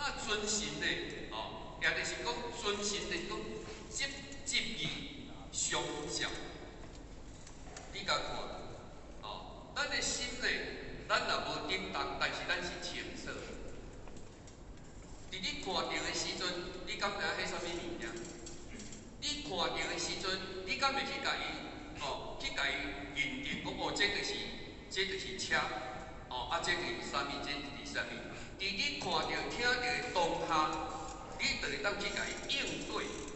那存心呢？哦，也就是講存心，就是講執執意相照。你共看，哦，咱的心呢，咱若無振動，但是咱是清楚。佇你看著的時陣，你敢知影彼啥物物件？你看著的時陣，你敢會去共伊，哦，去共伊認定講哦，這就是車，哦，啊，這就是啥物？這就是啥物？佇你看著、聽著的當下，你就會當去共伊應對，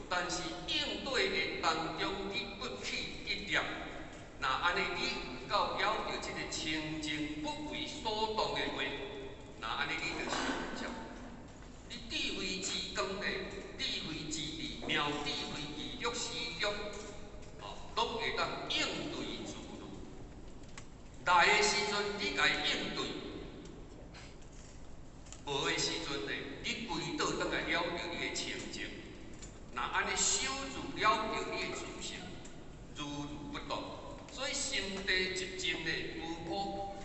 但是應對的當中，你不起一念，若按呢，你有夠了著這个清淨不為所動的話，若按呢，你就相照。你智慧之光呢，智慧之智，妙智慧智略時略，哦，攏會當應對自如。來的時陣，你共伊應對；無的時陣呢，你歸倒轉來了著你的清淨。若按呢守住了著你的自性，如如不動。所以心地寂靜呢，無波，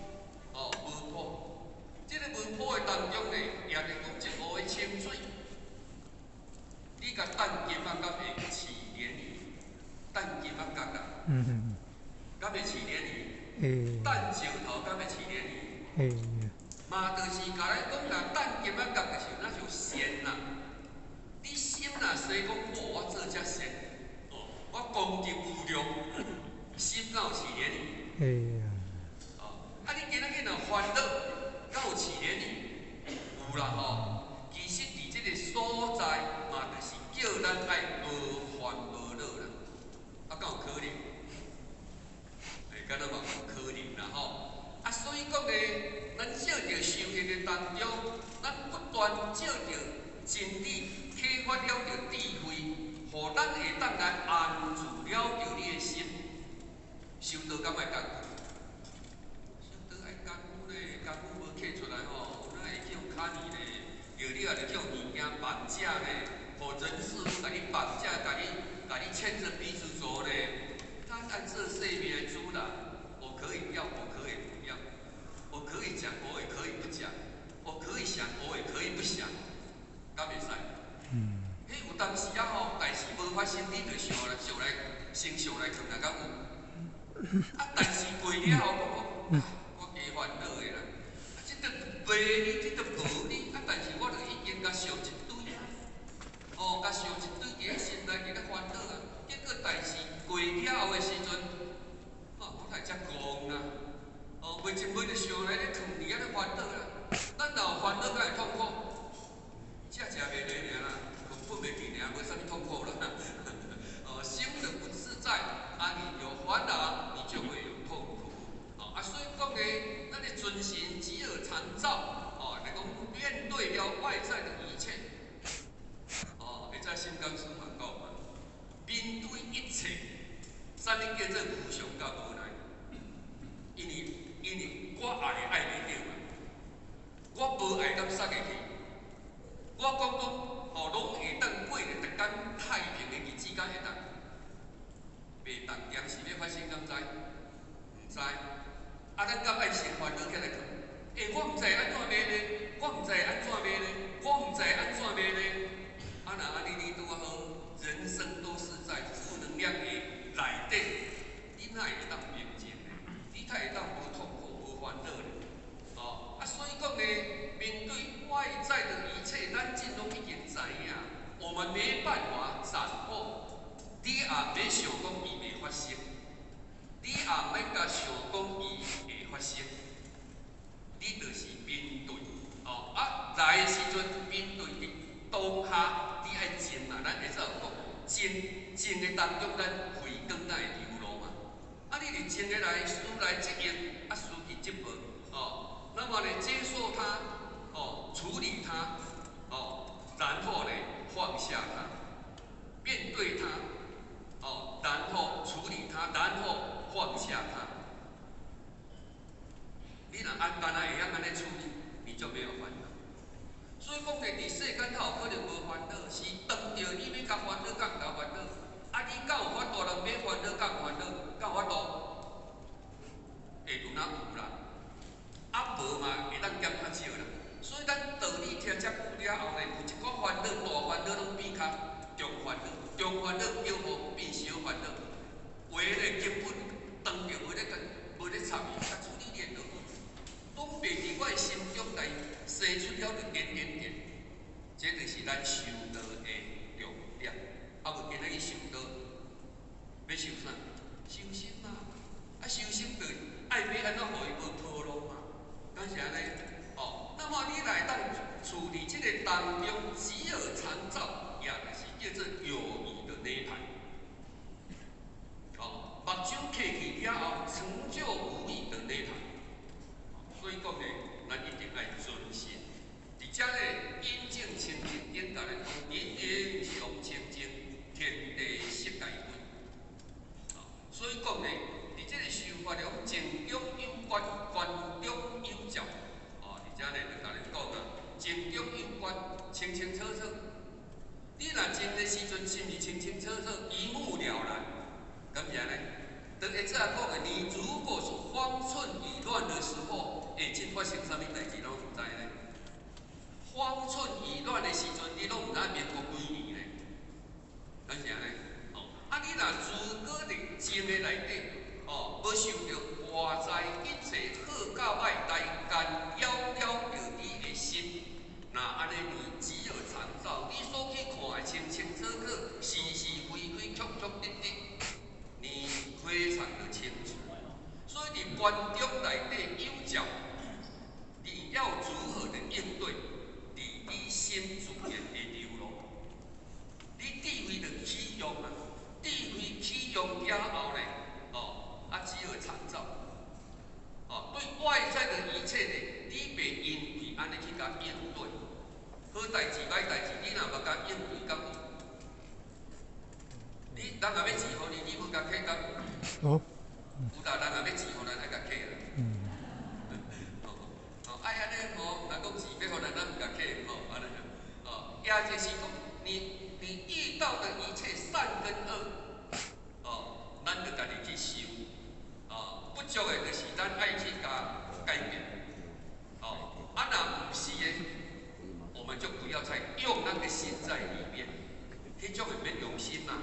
哦，無波。這个無波的當中呢，也就講一湖的清水。你共擲金仔，敢會起漣漪？擲金仔角啦，敢會起漣漪？會。擲石頭，敢會起漣漪？會。嘛，就是共咱講啦，擲金仔角就是若像善啦。你心若說講，哦，我做遮善，哦，我功德無量，心敢有起漣漪？會啊。哦，啊，你今仔日若煩惱，敢有起漣漪？有啦吼。其實佇這个所在，嘛就是叫咱愛無煩無惱啦。啊，敢有可能？欸，敢若嘛有可能啦吼。啊，所以講呢，咱藉著修行的當中，咱不斷藉著真理啟發了著智慧，予咱會當來安住了著你的心。修道敢愛艱苦？修道愛艱苦咧，艱苦無刻出來吼，哪會去予卡呢咧？著你也著去予物件綁架咧，予人事物共你綁架，共你牽著鼻子走咧。咱按這生命的主人，我可以要，我可以不要，我可以講，我也可以不講，我可以想，我也可以不想，敢袂使？彼有當時啊吼，代誌無發生，你就想來想來，先想來囥來敢有？啊，代誌過了後，講講，我加煩惱的啦。啊，這都袂呢，這都無呢。啊，但是我就已經共想一堆啊，哦，共想一堆佇咧心內佇咧煩惱啊。結果代誌過了後的時陣，哦，我哪會遮戇啦？哦，袂一袂就想來咧囥佇遐咧煩惱啦。咱若有煩惱，敢會痛苦？食食袂落爾啦，困睏袂去爾，無啥物痛苦啦。哦，心就不自在，啊，你有煩惱，你就會有痛苦。哦，啊，所以講呢，咱的存心只有常照，哦，來講面對了外在的一切，哦，會在心剛師嘛講嘛，面對一切，啥物叫做無常佮無奈？因為我愛的愛袂著嘛，我無愛敢殺會去？我講講，哦，攏會當過咧，逐工太平的日子，敢會當？袂當，踮時欲發生，敢知？毋知。啊，咱敢愛先煩惱起來囥？欸，我毋知按怎賣咧，我毋知按怎賣咧，我毋知按怎賣咧。啊，若按呢你拄仔好，人生都是在負能量的內底，你哪會當平靜呢？你哪會當無痛苦、無煩惱呢？哦，啊，所以講呢，面對外在的一切，咱盡攏已經知影，我們沒辦法掌握。你也毋免想講伊袂發生，你也毋免共想講伊會發生，你就是面對。哦，啊，來的時陣面對佇當下，你愛靜嘛，咱會使有講靜，靜的當中，咱慧光才會流露嘛。啊，你佇靜的來，事來則應，啊，事去則無。哦，那麼呢，接受它，哦，處理它，哦，然後呢，放下它，面對它，哦，然後處理它，然後放下它。你若按敢若會曉按呢處理，你就沒有煩惱。所以講呢，佇世間較有可能無煩惱，是當著你欲共煩惱，佮毋共煩惱。啊，你敢有法度人免煩惱，敢有煩惱？敢有法度？會有哪有啦？啊，無嘛會當減較少啦。所以咱道理聽遮久了。了後呢，有一寡煩惱，大煩惱攏變較中煩惱，中煩惱叫予變小煩惱。有的呢根本當著無咧共無咧插伊，共處理了就好，攏袂佇我的心中來生出了一點點點。這就是咱修道的重點。啊，無今仔日修道，欲修啥？修心嘛。啊，修心就愛欲按怎予伊無波浪嘛？敢是按呢？哦，那麼你來當處理這个當中，只有常照，也就是叫做有餘的涅槃。哦，目睭閉去了後，成就無餘的涅槃。所以講呢，咱一定愛遵信。佇遮呢，引證清淨頂共咱講，人人常清淨，天地悉皆歸。所以講呢，佇這个修法了，靜中有觀，觀中有照。哦，佇遮呢就共恁講啊，靜中有觀，清清楚楚。你若靜的時陣，是毋是清清楚楚、一目了然？敢是按呢？當會早講的，你如果是方寸已亂的時候，會真發生啥物代誌攏毋知呢？方寸已亂的時陣，你攏毋知民國幾年呢？敢是按呢？哦，啊，你若如果佇靜的內底，哦，無受著外在一切好佮歹來干擾了著你的心，那按呢你只有常照，你所去看的清清楚楚，是是非非，曲曲直直，你非常的清楚。所以佇觀中內底有照，你要如何的應對？佇你心自然的流露，你智慧就起用啊，智慧起用了後呢，哦，啊，只有常照，哦，對外在的一切呢，你袂因為按呢去共應對，好代誌歹代誌，你若無共應對，敢有？你人若欲錢予你，你無共客敢有？有。有啦，人若欲錢予咱，愛共客啦。哦，愛按呢吼，人講錢欲予咱，咱毋共客吼，按呢哦，也就是講，你遇到的一切善跟惡，哦，咱就家己去修，哦，不足的就是咱愛去共改變，哦，啊若毋是的，我們就不要再用那個心在裡面，彼種的免用心嘛，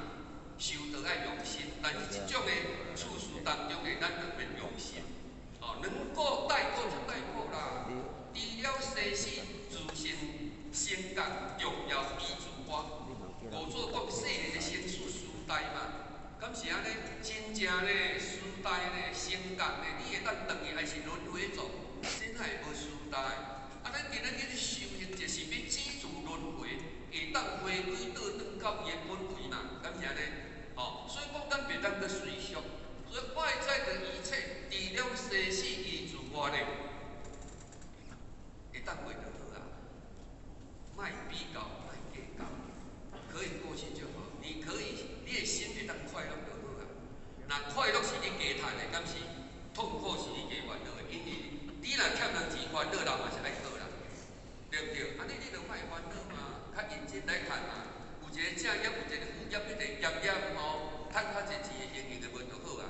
修道愛用心，但是這種的處事當中的，咱就免用心，哦，能夠帶過就帶過啦。除了生死自性成覺重要依自我，五祖講世人的生死時代嘛，敢是按呢？真正呢，時代呢，成覺呢，你會當轉去還是輪迴轉？真係無時代。啊，咱今仔日修行就是欲止住輪迴，會當回歸倒轉到伊的本位嘛？敢是按呢？哦，所以講咱袂當閣隨俗，所以外在的一切，除了生死依自我呢，會當過就好啊，莫比較，莫計較，可以過去就好。你可以，你的心會當快樂就好啊。若快樂是你加趁的，敢是痛苦是你加煩惱的？因為你若欠人錢煩惱，人嘛是愛討啦，對毋對？按呢你就莫煩惱嘛，較認真來趁嘛。有一個正業，有一個副業，彼個業業吼，趁較濟錢的形形就無就好啊。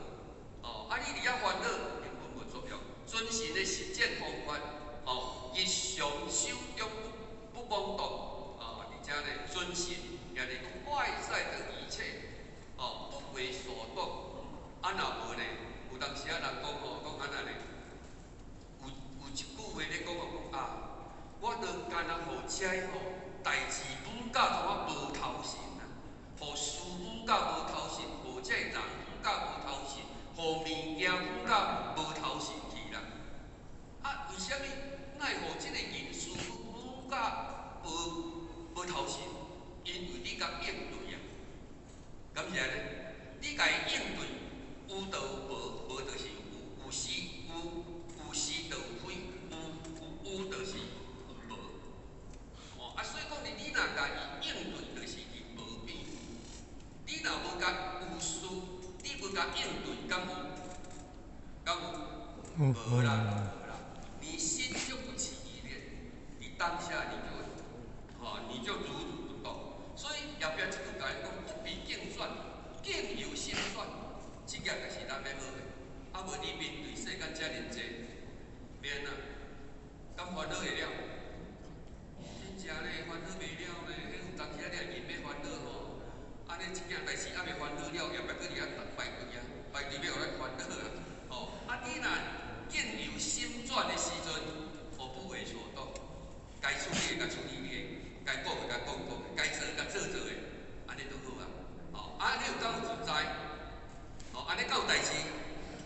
哦，啊你佇遐煩惱，根本無作用。遵循的實踐方法，哦，日常手中不妄動，哦，而且呢，遵循，也就是講外在的一切，哦，不為所動。啊，若無呢，有當時啊人講吼，講按怎呢？有一句話咧講哦，講啊，我都干焦予這吼代誌舞甲予我無頭神啊，予事舞甲無頭神，予這人舞甲無頭神，予物件舞甲無頭神去啦。啊，為啥物愛予這個人事舞甲無頭神？因為你共應對啊，敢是按呢？你共伊應對，有就有無，無就是有，有是有，有是就有非，有有就是有無。哦，啊，所以講你你若共伊應對，就是伊無變。你若無共有事，你無共應對，敢有？敢有？無啦，無啦。你心就不起意念，你當下你就，吼，你就如如不動。所以後壁這句共伊講，不比境轉，境由心轉，這個就是咱欲學的。啊，無你面對世間遮爾濟，免啊，敢煩惱會了？真正咧煩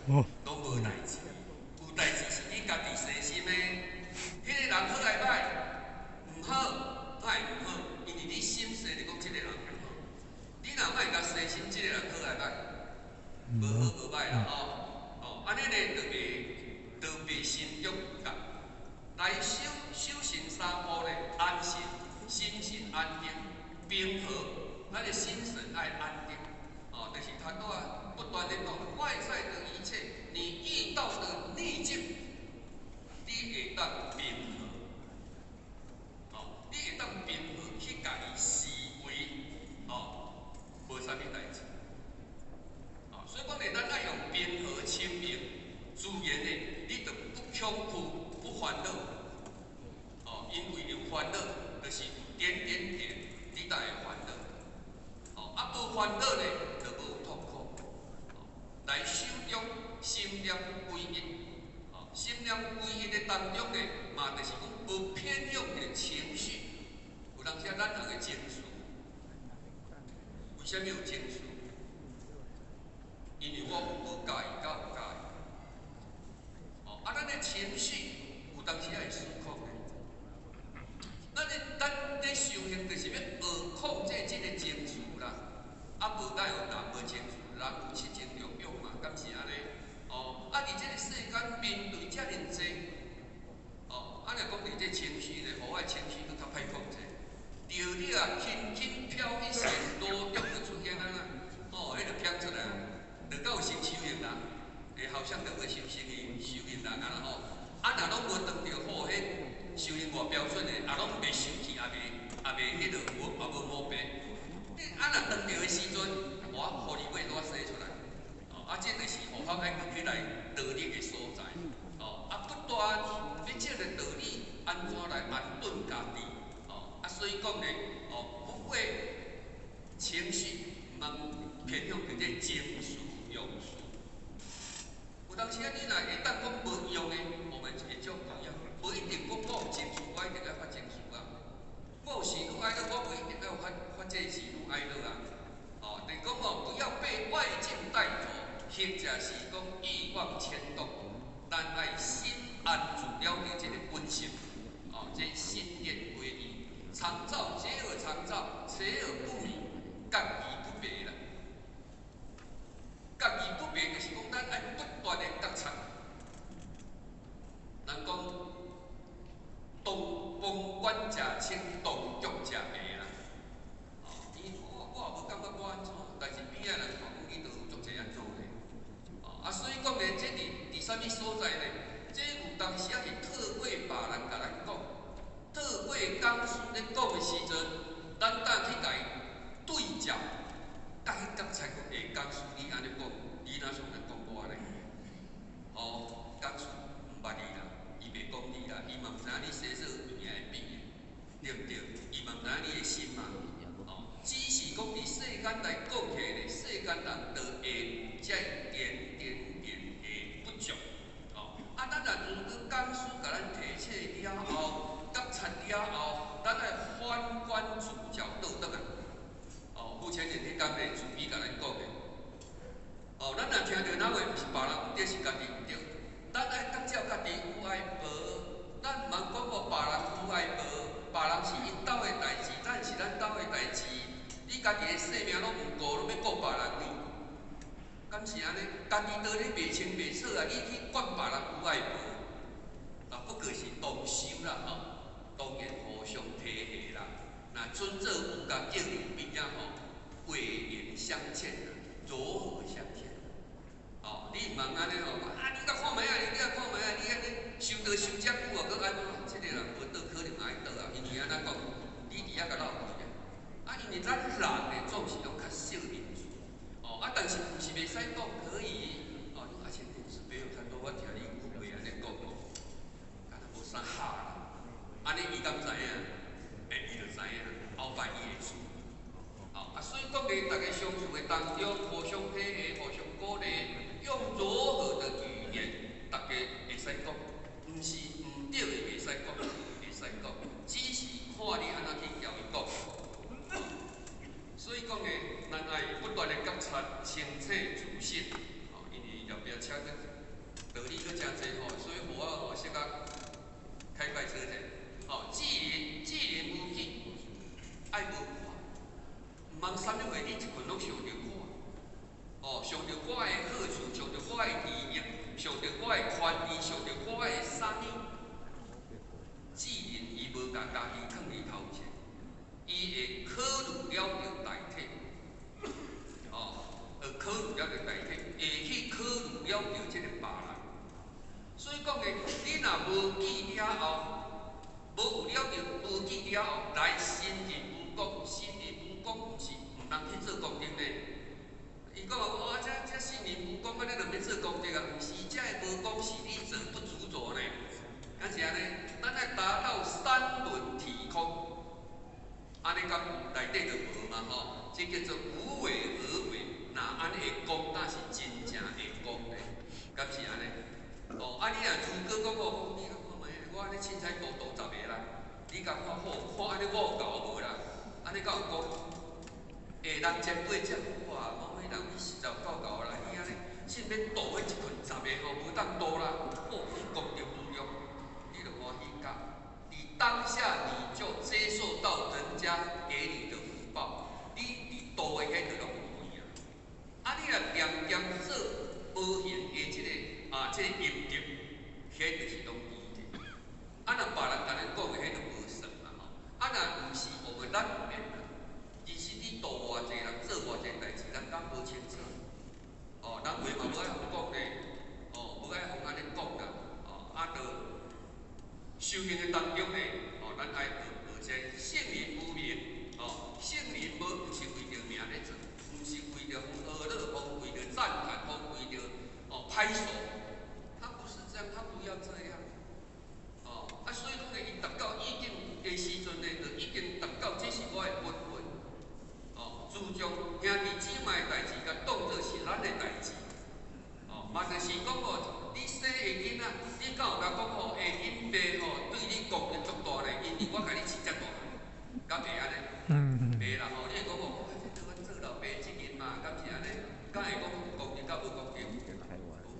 攏無代誌。有代誌是你家己細心的。彼個人好抑歹？毋好，哪會毋好？因為你心細就講這個人毋好。你若莫共細心，這個人好抑歹？無好無歹啦吼。哦，按呢咧就袂心中有結。來修修行三步咧，安神，心神安定，平和，咱的心神愛安定。哦，就是他都啊不斷的講，外在的一切，你遇到的逆境，你會當平和。哦，你會當平和去共伊思維，哦，無啥物代誌。哦，所以講咧，咱愛用平和清明，自然的，你就不恐懼、不煩惱。哦，因為有煩惱，就是有點點點，你才會煩惱。哦，啊，無煩惱咧，就無痛苦。哦，來修中心念歸一。哦，心念歸一的當中咧，嘛就是講無偏向的情緒。有當時咱人的情緒，為啥物有情緒？因為我有無佮意，佮有佮意。哦，啊，咱的情緒有當時會失控的。咱咧修行就是欲學控制這个情緒啦。啊，無哪有人無情緒？人有七情六欲嘛，敢是按呢？哦，啊，佇這个世間面對遮爾濟，哦，啊，若講佇這情緒咧，予我的情緒閣較歹控制。著你啊，輕輕飄一線，羅中就出現啊啦，哦，彼就飄出來啊，就夠成修行人，會好像兩個修行的修行人啊啦吼。啊，若攏無當著好，彼修行偌標準的，也攏袂生氣，也袂彼落無，也無毛病。你啊，若當著的時陣，我予你尾我生出來。哦，啊，這就是佛法愛起來道理的所在。哦，啊，不斷欲這个道理按怎來安頓家己。哦，啊，所以講咧，哦，不為情緒，毋通偏向佇這情緒用事。有當時啊，你若會當講無用的，我們會足重要。無一定講我有情緒，我一定愛發情緒啊。我有喜怒哀樂，我無一定愛發這喜怒哀樂啊。哦，就是講哦，不要被外境帶走，或者是講欲望牽動，咱愛心安住了解這個本性。哦，這心念歸一，常照皆爾常照，邪而不迷，覺而不迷啦。覺而不迷，就是講咱愛不斷的覺察。人講，當旁觀者清，當局者迷啦。哦，伊我也無感覺我按怎，但是邊仔人看講你都有足濟按怎的。哦，啊，所以講咧，這佇啥物所在咧？這有當時仔是透過別人共咱講，透過講師咧講的時陣，咱當去共伊對照，共去覺察講，欸，講師你按呢講，你哪像咧講我呢？哦，講師毋捌你啦，伊袂講你啦，伊嘛毋知影你生做物件會變的，對毋對？伊嘛毋知影你的心嘛。哦，只是講佇世間來講起來咧，世間人就會有這一點點點的不足。哦，啊，咱若如果講師共咱提醒了後，覺察了後，咱愛反觀自照倒轉來。哦，目前年彼工咧，慈悲共咱講的。哦，咱若聽著哪話毋是別人毋對，是家己毋對。咱愛覺照家己有愛無？咱毋通講哦，別人有愛無？別人是𪜶兜的代誌，咱是咱兜的代誌。你家己的性命攏毋顧，攏欲顧別人呢？敢是按呢？家己都咧袂清袂楚啊！你去管別人有愛無？啊，不過是同修啦吼，當然互相提携啦。若尊者有共叫佇邊仔吼，慧言相勸啦，柔和相勸。哦，你毋通按呢吼，啊，你共看覓啊，你共看覓啊，你按呢修道修遮久啊，閣按怎？這个人無倒可能愛倒啊，因為按怎講？你佇遐共鬥氣啊？啊，因為咱人呢，總是攏較惜面子。哦，啊，但是毋是袂使講可以。哦，你阿前電視朋友較多，我聽你句話按呢講哦，敢若無啥合啦。按呢伊敢知影？欸，伊就知影，後擺伊會注意。哦，啊，所以講咧，逐家相處的當中，互相體會，互相鼓勵，用柔和的語言，逐家會使講，毋是毋對的袂使講，會使講，只是看你按怎去共伊講。所以講咧，咱愛不斷的覺察，清楚自性。哦，因為後壁車閣愛無看，毋通啥物話你一群攏想著我，哦，想著我的好處，想著我的利益，想著我的權利，想著我的啥物？自然伊無共家己囥佇頭前，伊會考慮了著代替，哦，會考慮了著代替，會去考慮了著這個別人。所以講的，你若無記了後，無有了著，無記了後，來心入無功，心入無功，毋是毋通去做功德呢？伊講哦，這心入無功，按呢就免做功德啊？毋是，這个無功是你做不執著呢。敢是按呢？咱愛達到三輪體空，按呢敢內底就無嘛吼？這叫做無為而為。若按呢會功，那是真正會功呢？敢是按呢？哦，啊！你若如果講哦，你看覓，我按呢凊彩度度10個啦，你共看好，看按呢五夠無啦？按呢敢有功？下人前輩才哇，某某人你實在有夠𠢕啦！你按呢，凊欲度彼一群10個吼，無當度啦，哦，功德無量，你就歡喜甲。佇當下你就接受到人家給你的福報，你佇度的彼個攏有影。啊，你若恬恬做無形的這個。啊，這個陰德，彼就是攏記的。啊，若別人共咱講的，彼就無算啦吼。啊，若毋是我們咱毋免啦。其實你度偌濟人做偌濟代誌，咱敢無清楚？哦，人話嘛無愛予講咧，哦，無愛予按呢講啦。哦，啊，就修行的當中咧，哦，咱愛學學這聖人無名，哦，聖人無毋是為著名咧做，毋是為著予呵咾，予為著讚嘆，予為著哦拍手。他不是這樣，他不要這樣。哦，啊，所以講呢，伊達到意境的時陣呢，就已經達到這是我的本分。哦，注重兄弟姊妹的代誌，共當做是咱的代誌。哦，嘛就是講哦，你生的囡仔，你敢有共講吼？欸，恁爸吼對你功德足大咧，因為我共你飼遮大，敢會按呢？袂啦吼，你會講哦，這阮做老爸責任嘛，敢是按呢？敢會講功德佮無功德？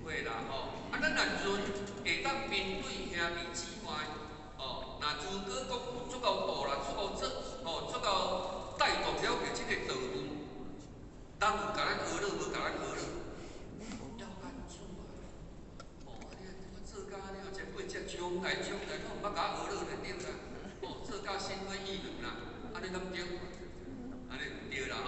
不會啦吼。啊，咱若陣會當面對兄弟姊妹，哦，若如果講有足夠大啦，足夠做，哦，足夠帶動了著這個道路，人有共咱呵咾，無共咱呵咾？要按住啊！哦，啊你我做甲按呢，前輩才將來將來，攏毋捌共我呵咾就對啦。哦，做甲心灰意冷啦，按呢敢對？按呢毋對啦吼。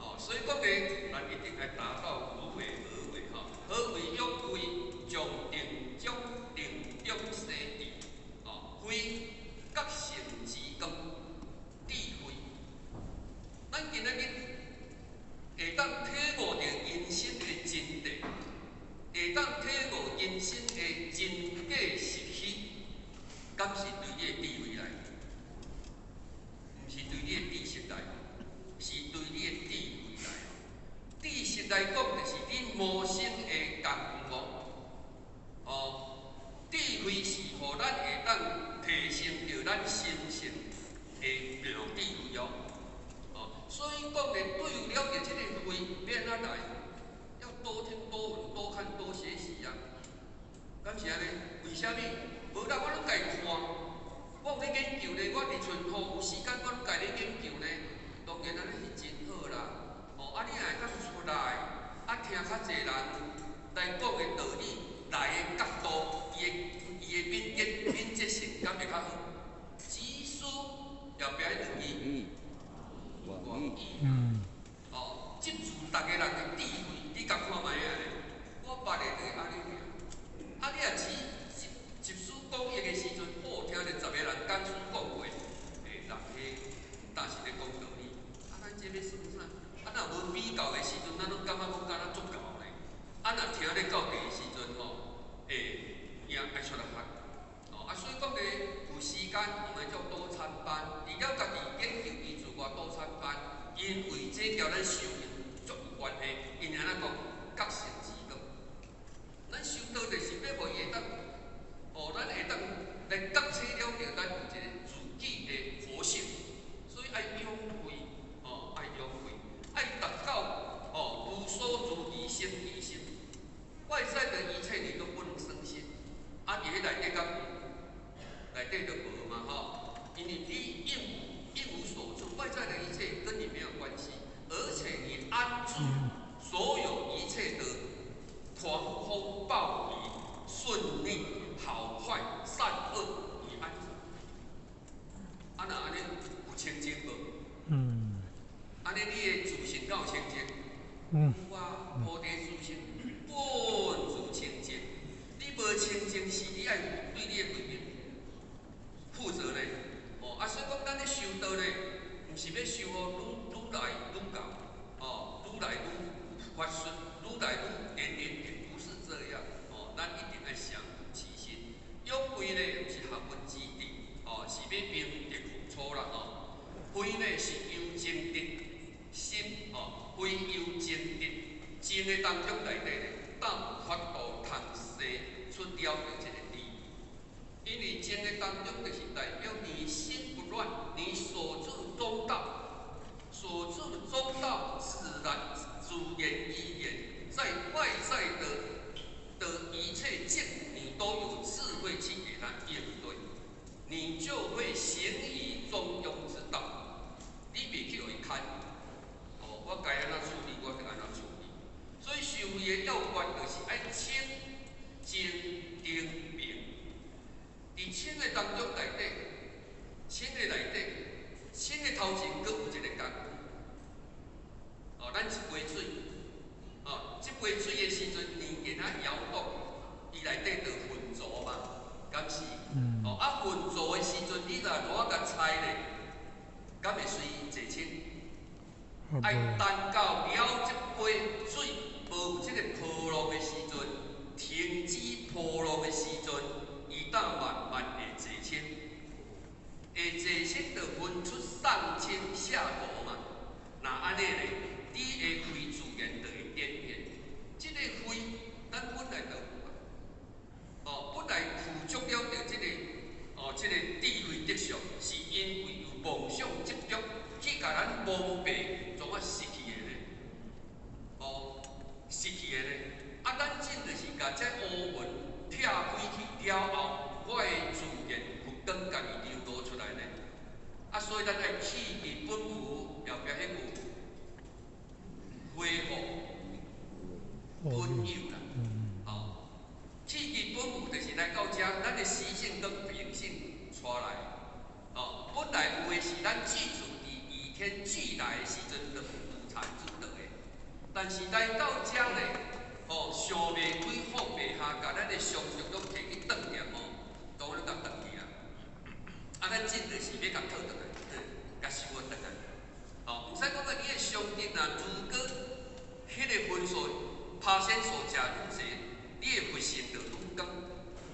哦，所以講呢，咱一定愛達到無為而為吼。何謂勇慧？將定中定中生智，哦，慧覺性之光，智慧。咱今仔日會當體悟著人生的真諦，會當體悟人生的真假實虛，敢是對你的智慧來？毋是對你的知識來，是對你的智慧來。知識來講，就是你無心的功夫。哦，智慧是予咱會當提升著咱心性的妙智慧哦。哦，所以講咧，對了解這個慧欲按怎來？要多聽多聞多看多學習啊。敢是按呢？為啥物？無啦，我攏家看，我有咧研究咧，我佇厝吼有時間，我攏家咧研究咧。當然按呢是真好啦。哦，啊，你若會當出來，啊，聽較濟人來講的道理，來的角度，伊的敏捷性敢會較好？集思後壁彼兩字，廣益。哦，集聚逐个人的智慧，你共看覓仔咧？我捌的就是按呢爾。啊，你若集集集思廣益的時陣，哦，聽著10個人講書講話，欸，人彼敢是咧講道理？啊，咱這欲算啥？啊，若無比較的時陣，咱攏感覺講敢若足𠢕呢。啊，若聽咧到底的時陣吼，欸，有影愛出來發。哦，啊，所以講咧，有時間我們就多參班，除了家己研究伊自外多參班，因為這共咱修行足有關係。因為按怎講，覺性之光。咱修道就是欲予伊會當，哦，咱會當來覺醒了著咱有一個自己的佛性，所以愛勇慧，哦，愛勇慧，愛達到哦無所住而生其心，外在的一切你都不能生心，啊，佇彼內底敢有？內底就無嘛吼，因為你應應安住所有一切的狂風暴雨、順逆、好壞、善惡，伊安住。啊，若按呢有清淨無？按呢你的自性敢有清淨？有啊，菩提自性本自清淨。你無清淨，是你愛對你的慧命負責呢。哦，啊，所以講咱咧修道咧，毋是欲修哦，愈愈來愈高，哦，愈來愈有法術，愈來愈點點點，不是這樣。哦，咱一定愛降伏其心。勇慧咧，毋是學問之智，哦，是欲明德付初啦，哦。慧呢是由證得心，哦，慧由證得證的當中內底咧，當有法度通生出了著這個智。因為證的當中就是代表你心不亂，你所住中道，所住中道自然自然而然，在外在的一切境，你都有智慧去給它應對，你就會行於中庸之道。你袂去予伊牽，哦，我該按怎處理，我就按怎處理。所以修慧的要訣就是愛清、淨、定、明。佇清的當中內底，清的內底，清的頭前閣有一個工具。哦，咱一杯水，哦，這杯水的時陣，你給它搖動，伊內底就渾濁嘛，敢是？哦，啊渾濁的時陣，你若攏共拆咧，敢會隨伊坐清？愛等到了這杯水無這個波浪的時陣，停止波浪的時陣，伊當慢慢會坐清，會坐清就分出上清下濁嘛。若按呢咧，你的慧自然就會展現。這個慧，咱本來就有啊。哦，本來具足了著這個，哦，這個智慧德相，是因為有妄想執著去共咱蒙蔽，創啊失去的咧。哦，失去的咧。啊，咱這就是共這烏雲拆開去了後，我的自然佛光家己流露出來咧。啊，所以咱愛氣質本有，後壁彼句恢復本有啦。哦，氣質本有就是來到遮，咱的習性跟秉性帶來。哦，本來有的是咱具足佇與天俱來的時陣就有產生的。但是來到遮咧，哦，想袂開，放袂下，共咱的常執攏提去斷念哦，當然共斷去啦。啊，咱這就是欲共討轉來，共收轉來。哦，毋使講啊，你的常執若如果彼个分數拍線數誠愈濟，你的佛性就愈高。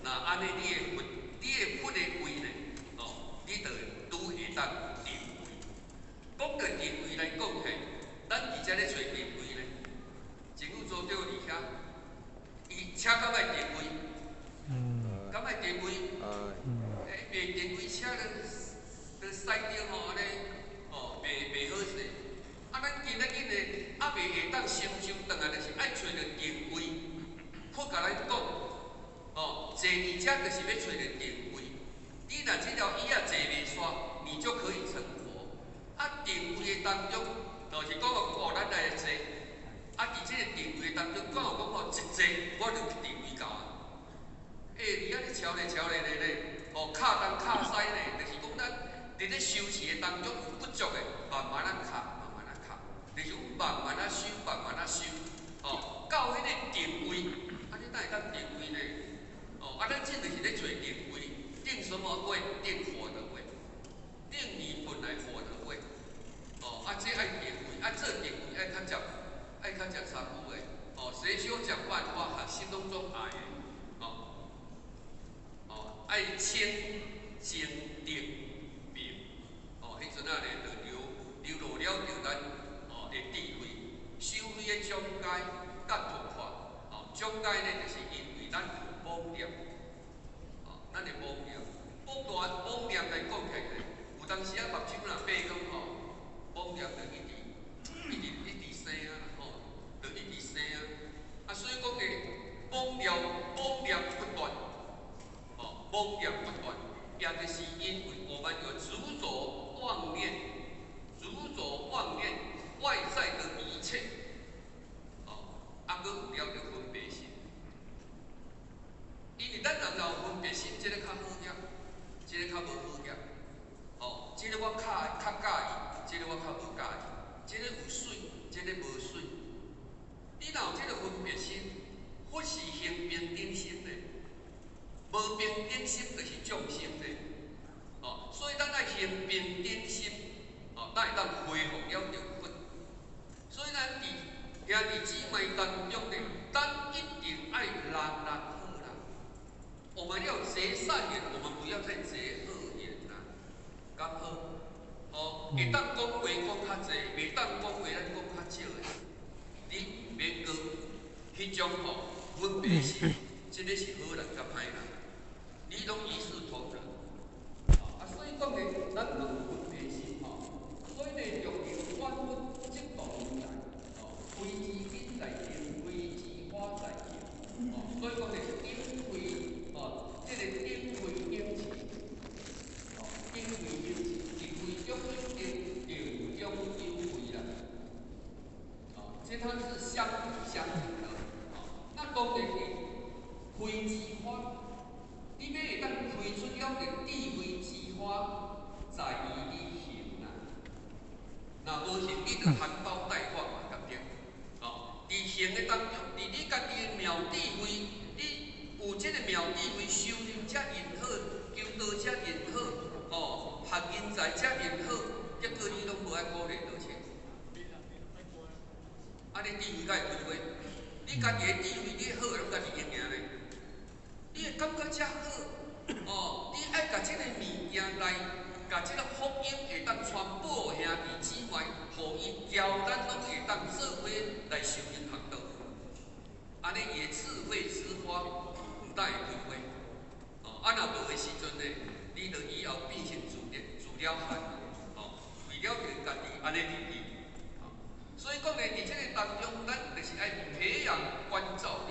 若按呢，你的佛，你的佛的位呢，哦，你就愈會當定位。講到定位來講嘿，咱佇遮咧揣定位咧，政府組長佇遐，伊車敢愛定位？敢愛定位？欸，袂定位車咧，都駛著吼按呢，哦，袂好勢。啊，咱今仔日呢，猶未會當成就轉來，就是愛揣著定位。佛共咱講，哦，坐佇遮就是欲揣著定位。你若這條椅仔坐袂煞，你就可以成佛。啊，定位的當中，就是講哦，咱來坐。啊，佇這個定位當中，敢有講哦，一坐我就定位到啊。欸，伊按呢敲咧敲咧咧咧，哦，跤東跤西咧，就是講咱佇咧修持的當中有不足的，慢慢仔敲，慢慢仔敲，就是慢慢仔修，慢慢仔修，哦，到彼個定位，啊，你哪會當定位呢？哦，啊，咱這就是咧揣定位，定什麼位？定佛的位，定你本來佛的位。哦，啊，這愛定位，啊，做定位愛較捷，愛較捷功夫的。哦，誰修講萬法，心攏總愛的。哦，哦，愛清淨定明。哦，彼陣仔咧就流流露了著咱哦的智慧，修慧的中階佮突破。哦，中階咧就是因為咱有妄念，哦，咱的妄念，妄大妄念來講起來，有當時仔嘛咱會當恢復了著佛。所以咱佇兄弟姊妹當中呢，咱一定愛人人好啦。我們要結善緣，我們不要再結惡緣啦。敢好？哦，會當講話講較濟，袂當講話咱講較少的。你毋免閣彼種吼分別心，這个是好人佮歹人，你攏一視同仁。啊，所以講呢，咱毋通有分別心吼。所以呢，用反覆即道來，哦，開枝根在根，開枝花在形。哦，所以講呢，頂開哦，這个頂開頂智，哦，頂開頂智，佇慧中有定，定中有慧啦。哦，這它是相輔相成的。哦，那當然佇開枝花，你欲會當開出了個智慧之花，在於你行啦。若無行，你就含苞待放嘛，對不對？哦，佇行的當中，佇你家己的妙智慧，你有這個妙智慧，修行遮爾好，求道遮爾好，哦，學人才遮爾好，結果你攏無愛鼓勵倒錢。啊，你智慧敢會開花？你家己的智慧，你好的攏家己用爾呢？你會感覺遮好，哦，你愛共這个物件來，共這个福音會當傳播予兄弟姊妹，予伊交咱攏會當做伙來修行學道。按呢伊的智慧之花毋但會開花，哦，啊若無的時陣呢，你就以後變成自了自了漢，哦，為了著家己按呢入去，哦，所以講呢，佇這个當中，咱就是愛培養觀照力，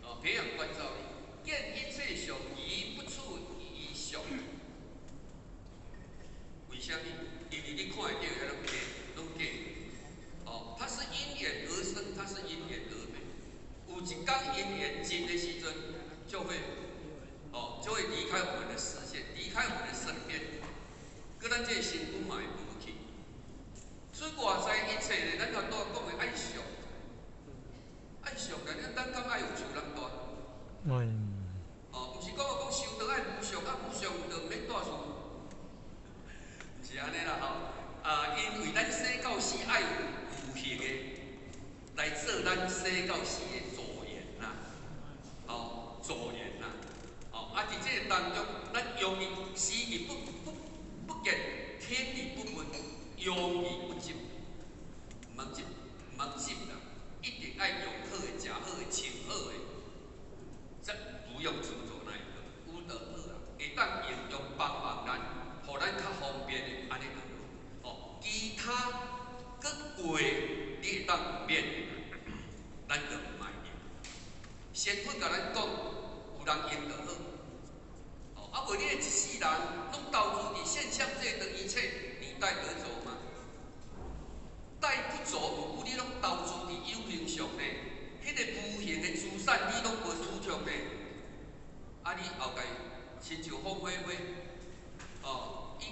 哦，培養觀照力，見一切相，而不處於相。為啥物？因為你看會著遐攏假，攏假。哦，它是因緣而生，它是因緣而滅。有一天因緣盡的時陣，就會，哦，就會離開我們的視線，離開我們的身邊，閣咱這個身軀嘛會無去。所以外在一切呢，咱頭拄仔講的愛惜，愛惜啊！咱敢愛有樹人大？哦，毋是講講修道愛無相，啊無相就毋免蹛厝，毋是按呢啦吼。啊，因為咱生到死愛有有形的來做咱生到死的助緣啦，哦，助緣啦，哦，啊，佇這个當中，咱用而視而不見，聽而不聞，用而不執，毋通執，毋通執啦，一定愛用好的、食好的、穿好的，這不用執著那一個，有就好啦，會當應用幫忙咱，予咱較方便的，按呢就好。哦，其他閣過你會當免，咱就毋愛用。仙佛共咱講，有人用就好。哦，啊無你一世人攏投資佇現象界的一切，你帶得走嗎？帶不走，毋過你攏投資佇有形上呢，彼个無形的資產你攏無儲蓄呢。啊，你後蓋親像鳳飛飛，哦，伊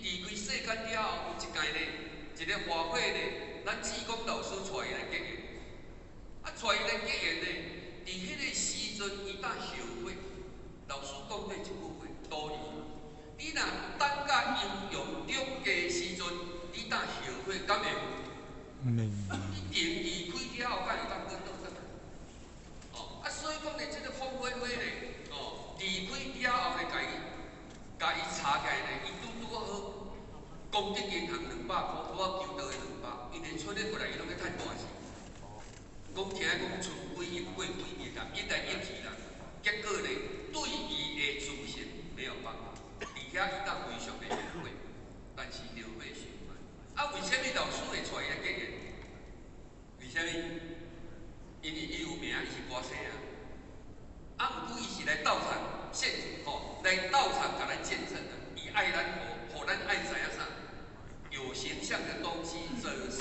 離開世間了後，有一屆呢，一个法會呢，咱志工老師帶伊來結緣，啊，帶伊來結緣呢，佇彼个時陣伊當後悔。老師講過一句話，道理。你若等甲陰陽兩隔時陣，你當後悔，敢會？一定離開了後，敢會當閣倒轉來？哦，啊，所以講呢，這个鳳飛飛呢，哦，離開了後呢，共伊查起來呢，伊拄拄好，功德銀行200箍，拄好求到的兩百，因為出咧過來，伊攏咧趁大錢。講聽講剩幾億過幾億啦，一來一去啦，結果呢，對伊的自信沒有辦法，佇遐伊當非常的後悔，但是後悔傷晚。啊，為啥物老師會帶伊來結緣？為啥物？因為伊有名，伊是歌星啊。啊，毋過伊是來道場現吼，來道場共咱見證的，伊愛咱予，予咱愛知影啥？有形象的東西只是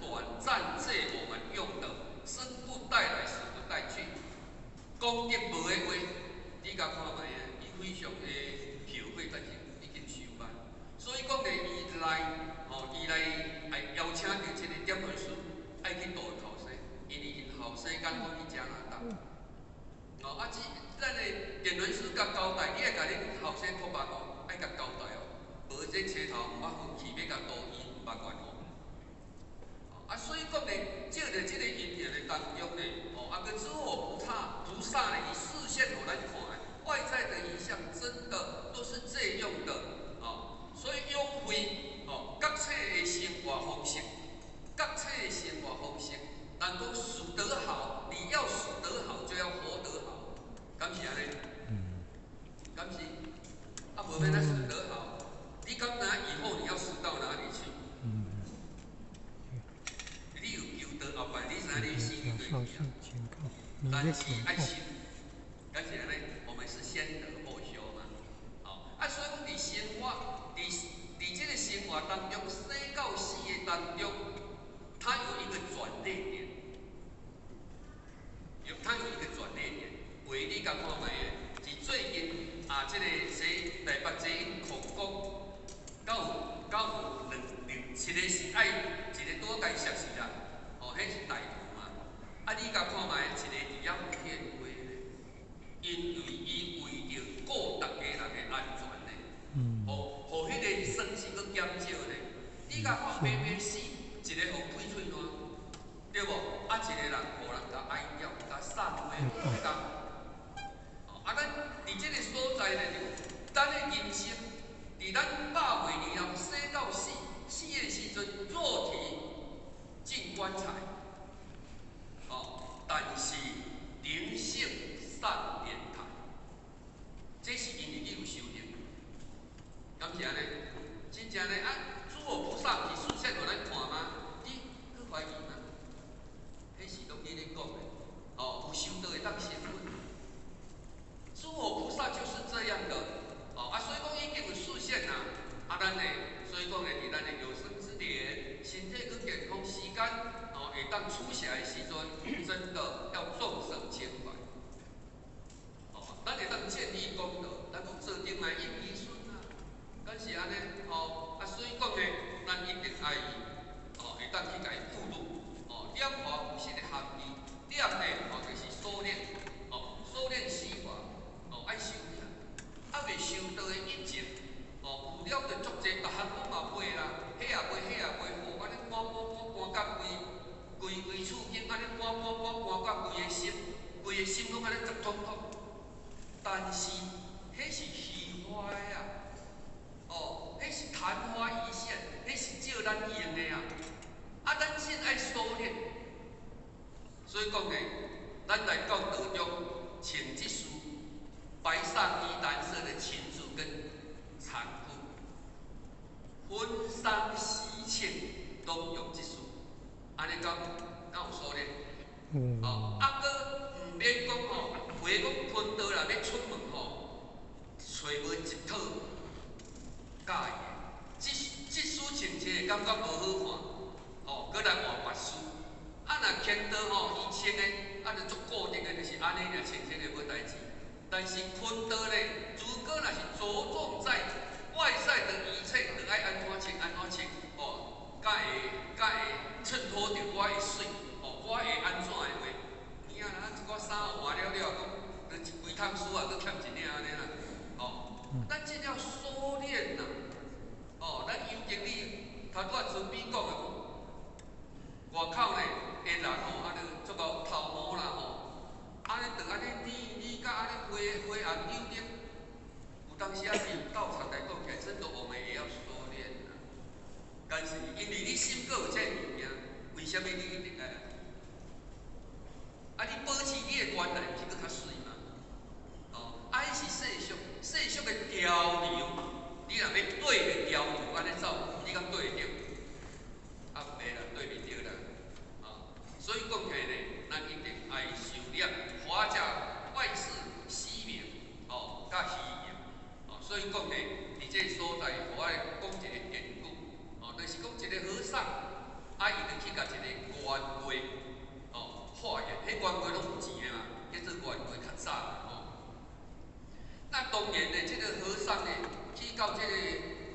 短暫借我們用的，生不帶來，死不帶去。功德無的話，你共看覓啊？伊非常的後悔，但是已經傷晚。所以講呢，伊來吼，伊來愛邀請著這個點傳師，愛去度後生，因為𪜶後生敢講去加拿大。哦，啊，這咱的點傳師共交代，你愛共恁後生托腹哦，愛共交代哦。舌頭毋捌去，欲共渡伊毋捌原諒。啊，所以講呢，借著這个因緣的當中呢，哦，啊，閣諸佛菩薩呢，伊示現予咱看的，外在的影像真的都是這樣的，哦，所以勇慧，哦，覺醒的生活方式，覺醒的生活方式，人講死得好，你要死得好，就要活得好，敢是按呢？敢是？啊，無欲按怎死得好，你敢知以後你要死到哪裡去？你有求道後擺，你知影你死佇佗去啊？但是愛修，敢是按呢？我們是先得後修嘛。吼，啊，所以講佇生活，佇這个生活當中，生到死的當中，它有一個轉捩點，它有一個轉捩點。話你共看覓的？是最近啊，這个說台北捷運擴工，敢有兩兩，一个是愛，一个拄仔共熟似啦，哦，彼是大圖嘛。啊，你共看覓，一个佇遐有獻花咧，因為伊為著顧逐家人的安全咧，予彼个損失閣減少咧。你共看白白死，一个予開喙爛，對無？啊，一个人予人共哀吊，共送花共。啊，咱佇這个所在咧，就咱的人生，佇咱百歲年後生到死，死的時陣肉體進棺材，哦，但是靈性上天堂，這是因為你有修行，敢是按呢？真正呢啊，諸佛菩薩毋是示現予咱看嗎？你閣懷疑嗎？彼是攏你咧講的，哦，有修道會當成佛。諸佛菩薩就是這樣的，哦啊，所以講已經有示現啦，啊，咱呢，所以講呢，佇咱的有生之年，身體閣健康，時間哦，會當取捨的時陣，真的要眾生情懷，哦，咱會當建立功德，咱講做定來應兒孫啊，敢是按呢？哦，啊，所以講呢，咱一定愛哦，會當去共伊悟入，哦，念佛有實的含義，念呢，哦，就是所練，哦，所練四法。哦，愛修煉，啊未修道的一切，哦，有了就足濟，逐項攏嘛袂啦，彼也袂，彼也袂，哦，按呢搬搬搬搬甲規規規厝間，按呢搬搬搬搬甲規个心，規个心攏按呢雜通通。但是，彼是虛華的啊，哦，彼是曇花一現，彼是借咱用的啊。啊，咱先愛修煉，所以講呢，咱來到道中穿這束白上衣、藍色的裙子跟長褲，婚喪喜慶攏用這束，按呢敢敢有所練？哦，啊，閣毋免講吼，話講坤道若欲出門吼，揣無一套佮意的，這束穿起來感覺無好看，吼，閣來換別束。啊，若牽刀吼，伊穿的啊，就足固定的，就是按呢爾穿穿的無代誌。但是坤道咧，如果若是着重在外在的一切，就愛按怎穿按怎穿，哦，才會襯托著我的媠，哦，我會按怎的話，有影啦，一寡衫換了了，講就一規桶書啊，閣欠一領按呢啦，哦，咱這叫修煉呐，哦，咱尤經理頭拄仔準備講的，外口咧的人吼，按呢足夠頭毛啦吼。按呢就按呢膩膩甲按呢花花紅柳綠，有當時啊，佇道場來講起來，真的我們也要修煉啊。但是因為你心閣有這物件，為啥物你一定愛？啊，你保持你的原來，毋是閣較媠嗎？哦，啊，彼是世俗，世俗的潮流，你若欲對著潮流按呢走，你敢對會著？啊，袂啦，對袂著啦。啊，所以講起來呢，咱一定愛修煉，華者萬事虛名，哦，佮虛榮，哦，所以講呢，佇這个所在，予我來講一个典故，哦，就是講一个和尚，啊，伊就去共一个冤家，哦，化緣，彼冤家攏有錢的嘛，叫做冤家較早吼。那當然呢，這个和尚呢，去到這个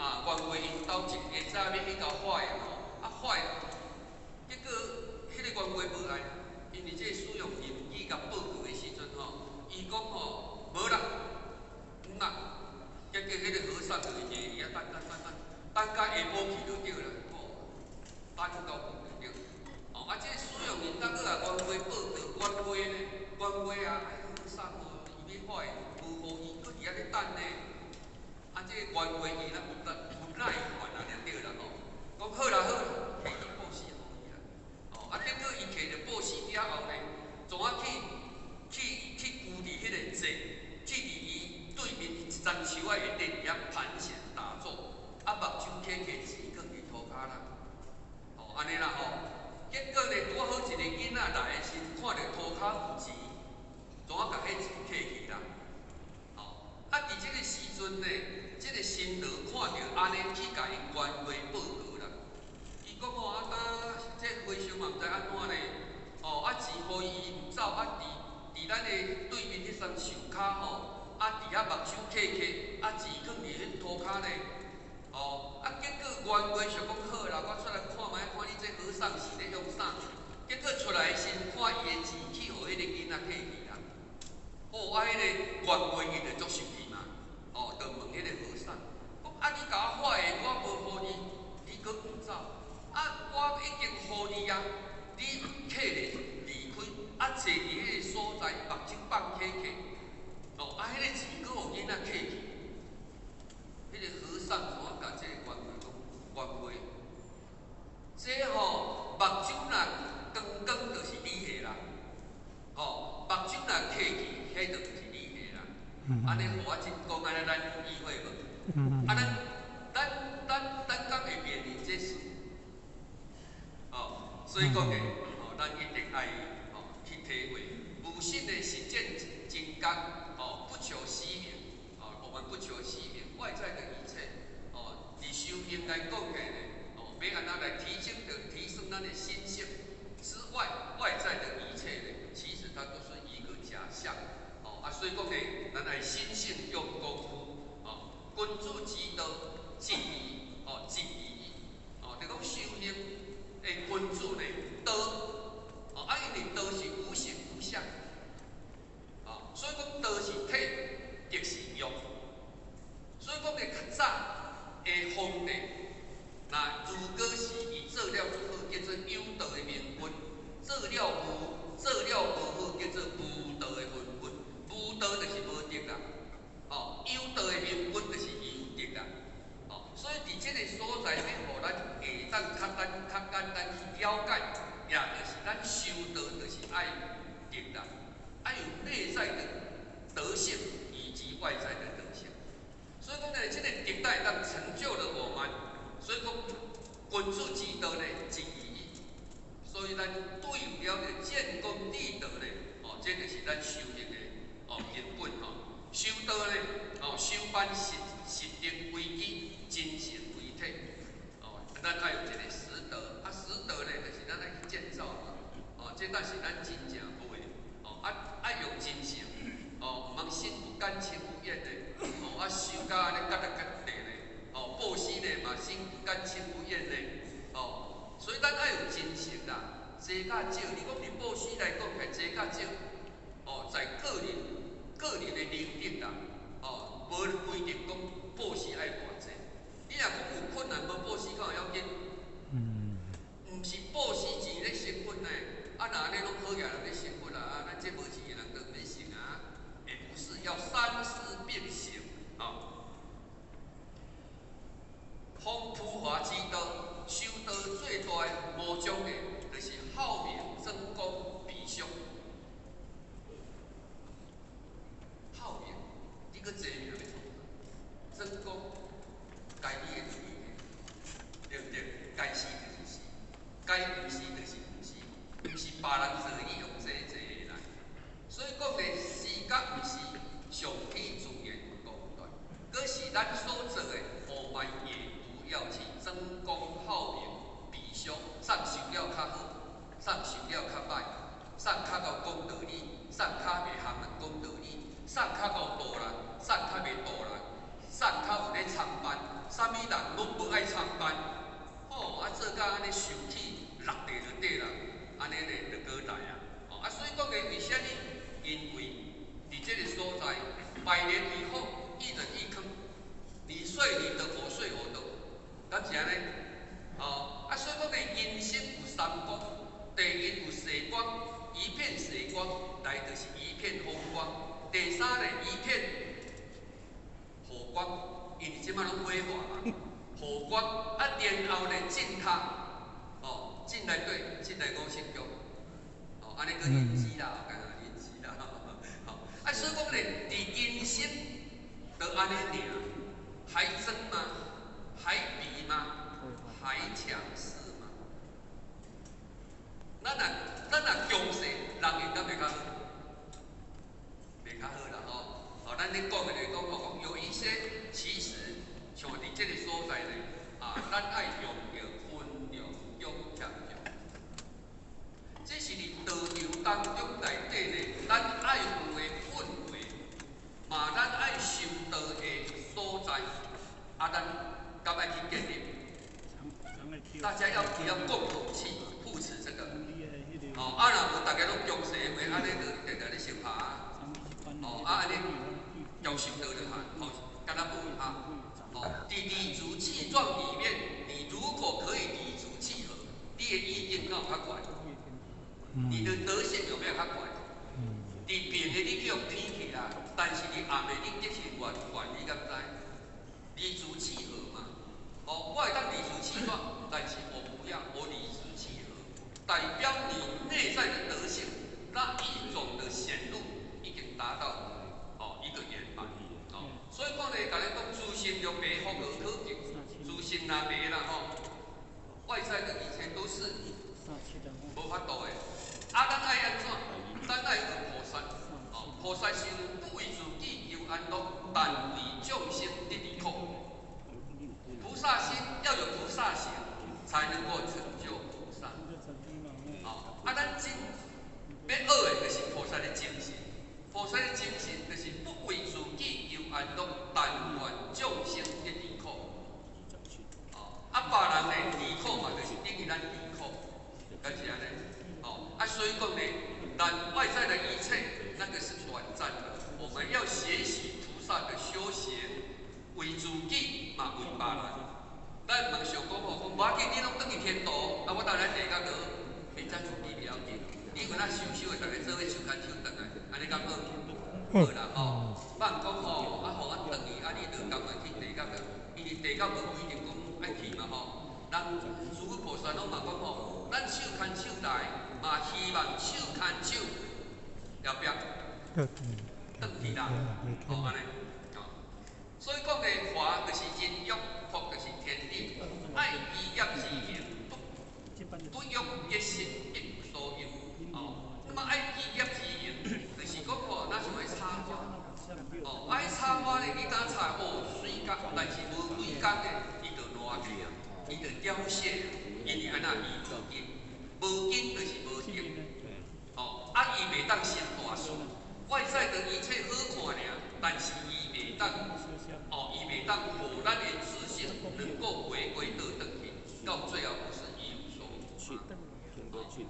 啊冤家𪜶兜一下早欲去共化緣吼，啊化緣，結果彼个冤家無愛，因為這個使用淫語共報告的時陣吼，伊講吼無啦，毋啦，結果彼个和尚就佇遐等等等等，等到下晡去就對啦，吼，等到困就對。哦，啊，這個使用人當閣共冤家報告，冤家呢，冤家啊，哎，和尚哦，伊欲發的，無予伊，閣佇遐咧等呢。啊，這個冤家伊若不耐煩啊，就對啦吼。講好啦好啦，提去布施予伊啦。哦，啊，結果伊提著布施了後呢，怎啊去跍佇彼個坐，去佇伊對面一層樹仔下底佇遐盤旋打坐，啊，目睭瞌瞌，錢囥佇塗跤啦。哦，按呢啦吼。結果呢，拄好一個囡仔來的時，看著塗跤有錢，怎啊共彼錢摕去啦？吼，啊，佇這個時陣呢，這個新羅看著按呢去共𪜶冤家報告啦。伊講吼，啊，當這和尚嘛毋知按怎呢？哦，啊，錢予伊，伊毋走，啊，佇咱的對面彼層樹跤吼，啊，佇遐目睭瞌瞌，啊，錢囥佇彼塗跤呢。哦，啊，結果冤家想講好啦，我出來看覓，看你這和尚是咧創啥？結果出來時，看伊的錢去予彼個囡仔摕去啦。哦，啊，彼個冤家伊就足生氣嘛。哦，就問彼個和尚，講啊，你共我發的，我無予你，你閣毋走？啊，我已經予你啊，你揢咧離開，啊，坐佇彼個所在，目睭放瞌瞌。哦，啊，彼個錢閣予囡仔摕去。彼個和尚怎啊共這個冤家講？冤家，這吼目睭若光光就是你的啦，吼，目睭若瞌去，彼就毋是你的啦。按呢予我真講按呢，咱有意會無？啊，咱敢會面臨這事？哦，所以講呢，哦，咱一定愛哦去體會，無心的實踐真覺，哦，不求虛名，哦，我們不求虛名，外在的一切，哦，佇修行來講起呢，哦，欲按怎來提升咱的心性之外，外在的一切呢，其實它都是一個假象，哦，啊，所以講呢，咱愛心性用功夫，哦，君子之道，一義，哦，一義，哦，就講修行的君子呢，道，哦，啊，因為道是無形無相，哦，所以講道是體，德是用，所以講呢，較早的皇帝，若如果是伊做了足好，叫做有道的明君；做了無好，叫做無道的昏君。無道就是無德啦，哦，有道的明君就是有德啦，哦，所以佇這個所在，欲予咱會當較簡單去了解，也就是咱修道就是愛德啦，愛有內在的德性以及外在的德性。所以講呢，這個德會當成就了我們。所以講，君子之道呢，一義。所以咱對了的建功立德呢，哦，這就是咱修行的哦根本吼。修道呢，哦，修辦實德為基，精神為體。哦，咱愛有一個實德，啊，實德呢，就是咱愛去建造嘛。哦，這才是咱真正有的。哦，啊，愛用真誠，哦，毋通心不甘情不願的。哦，啊，修到按呢結得結地呢。哦，布施呢嘛，心不甘情不願的。哦，所以咱愛有真誠啦，濟佮少，你講佇布施來講，係濟佮少。哦，在個人的能力啦，哦，無規定講布施愛偌濟。你若講有困難無布施，敢有要緊？毋是布施錢咧成佛呢，啊，若按呢攏好額人咧成佛啦，啊，咱這無錢的人就免成啊。也不是，要三思並行啊。弘普華之道，修道最大的魔障呢，就是好名爭功比俗。好名，你閣爭名欲創啥？爭功，該你的就是你的，對毋對？該是就是是，該毋是就是毋是，毋是別人做你用這做的啦。所以講呢，是佮毋是，上天自然有公斷。可是咱所做的，我們也不要去爭功好名比俗，啥修了較好，啥修了較歹，啥較𠢕講道理，啥較袂含人講道理，啥較𠢕度人，啥較袂度人，啥較有咧參班，啥物人攏無愛參班，吼，啊做甲按呢受氣落地就對啦，按呢咧就閣來啊，哦啊所以講咧，為啥物？因為佇這個所在，百年以後一人一坑，你睡你的，我睡我的，是按呢？哦，啊，所以講咧，人生有三光，第一有世光，一片世光，來就是一片風光；第三咧，一片火光，因為這擺攏火化嘛，火光啊，然後咧進他，哦，進來對，進來五色宮，哦，按呢閣認知啦，敢若認知啦，吼，啊，所以講咧，佇人生就按呢爾，還爭嗎？還比嗎？還強勢嗎？咱若強勢，人會敢袂較好？袂較好啦吼。吼，咱咧講的就是講吼，講有一些其實像佇這個所在咧，啊，咱愛用著溫良恭儉讓。這是佇道場當中內底咧，咱愛有的氛圍，嘛咱愛修道的所在，啊，咱敢愛去建立？大家要不要共同去扶持這個？哦，啊，若無逐家攏強勢的話，按呢就定定咧相拍。哦，啊，按呢強修道就好，吼，敢若無哈。哦，佇理直氣壯裡面，你如果可以理直氣和，你的意見敢有較懸？你的德性有沒有較懸？佇明的你叫偏去啦，但是你暗的你德性懸懸，你敢知？理直氣和嘛。哦，我會當理直氣壯，但是我不要，我理直氣和，代表你內在的德性那一種的顯露已經達到哦一個圓滿。哦，所以講咧，共你講，自性就白，福無可求，自性若白啦吼，外在的一切都是無法度的。啊，咱愛按怎？咱愛學菩薩。哦，菩薩是不為自己求安樂，但為眾生得離苦。菩薩心要有菩薩行，才能夠成就菩薩。哦，啊，咱真欲學的就是菩薩的精神。菩薩的精神就是不為自己求安樂，但願眾生得離苦。哦，啊，別人呢離苦嘛，就是等於咱離苦，敢是按呢？哦，啊，所以講呢，咱外在的一切，那個是短暫的。我們要學習菩薩的修行，為自己嘛，為別人。咱毋想講吼，講無要緊，你攏轉去天途，啊，我等來地獄落，你才自己袂要緊。你有那修修的，逐家做伙手牽手轉來，按呢敢好？好啦吼，莫講吼，啊，予阮轉去，啊，你就甘願去地獄啊？因為地獄無規定講愛去嘛吼。人諸佛菩薩攏嘛講吼，咱手牽手來，嘛希望手牽手後壁轉去啦，吼按呢。所以講的華就是人欲，福就是天地，愛依業之行，不欲結識，一無所有。哦，那麼愛依業之行，就是講吼，若像彼插花，哦，愛插花咧，你當插哦水甲，但是無幾工咧，伊就爛去啊，伊就凋謝，因為按怎伊無根，無根就是無德。哦，啊，伊袂當成大事，外在的一切好看爾，但是伊袂當，哦，伊袂當予咱的自信能夠回歸倒轉去，到最後不是一無所有。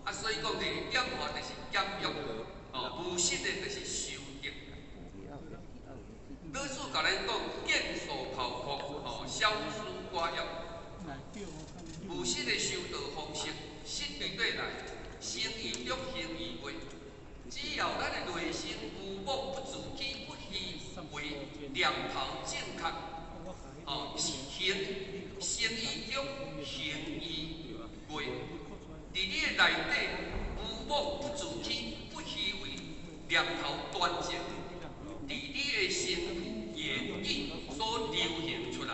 啊，所以講咧，點化就是減欲，哦，無實的就是修德。老子共咱講，見素口闊，哦，消諸寡欲。無實的修道方式，實對對來，生於中，行於外。只要咱的內心無妄不自欺，不虛偽，念頭正確，哦，行生於中，行於外。佇你的內底無妄不自欺，不虛偽，念頭端正，佇你的身語言語所流行出來，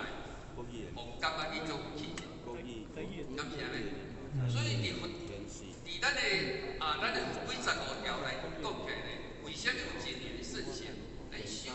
予感覺你足有氣質，敢是按呢？所以佇佛，佇咱的啊，咱的幾十五條來講起來呢，為啥物有真言聖賢來修？